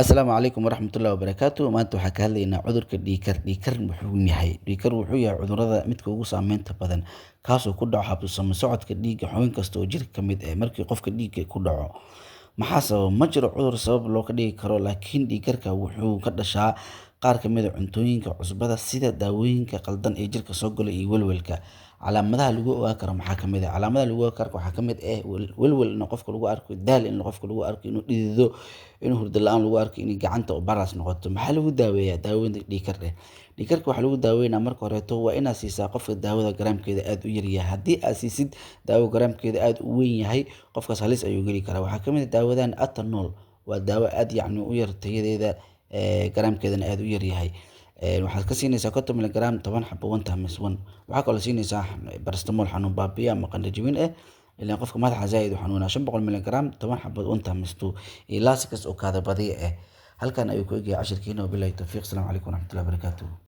Asalaamu calaykum waraxmatullaahi wabarakaatu. Maanta waxaan ka hadlaynaa cudurka dhiig-kar. Dhiig-kar muxuu yahay? Dhiig-kar wuxuu yahay cudurrada midka ugu saameynta badan, kaasoo ku dhaco habsami socodka dhiigga xubin kasta oo jirka ka mid ah markii qofka dhiigga ku dhaco. Maxaa sababa? Ma jiro cudur sabab looga dhigi karo, laakiin dhiig-karka wuxuu ka dhashaa qaar ka mid ah cuntooyinka cusbada sida daawooyinka qaldan ee jirka soo gala iyo welwelka. Calaamadaha lagu ogaan karo maxaa ka mid ah? Calaamadaha lagu ogaan karo waxaa ka mid ah welwel in qofka lagu arko, daal in qofka lagu arko, inuu dhidido, inuu hurdo la'aan lagu arko, in gacanta oo baras noqoto. Maxaa lagu daaweeyaa daaweynta dhiig-karka? Dhiig-karka waxaa lagu daaweynaa, marka horeeto waa inaad siisaa qofka daawada garaamkeeda aad u yar yahay. Haddii aad siisid daawo garaamkeeda aad u weyn yahay, qofkaas halis ayuu geli karaa. Waxaa ka mid ah daawadan Atenol, waa daawo aad yacni u yar tayadeeda, garaamkeedana aad u yar yahay. Waxaad ka siinaysaa 50 milligram, 10 xabo, one times one. Waxaa kaloo siinaysaa paracetamol xanuun baabi'iye ama qandho jebin ah, ilaan qofka madaxa zaaid u xanuunaa, 500 milligram, 10 xabo, one times two, iyo Lasix oo kaadi badiye ah. Halkan ayuu ku egyahay cashirkeena. Wabillahi tawfiiq. Asalaamu calaykum waraxmatullahi wabarakaatuh.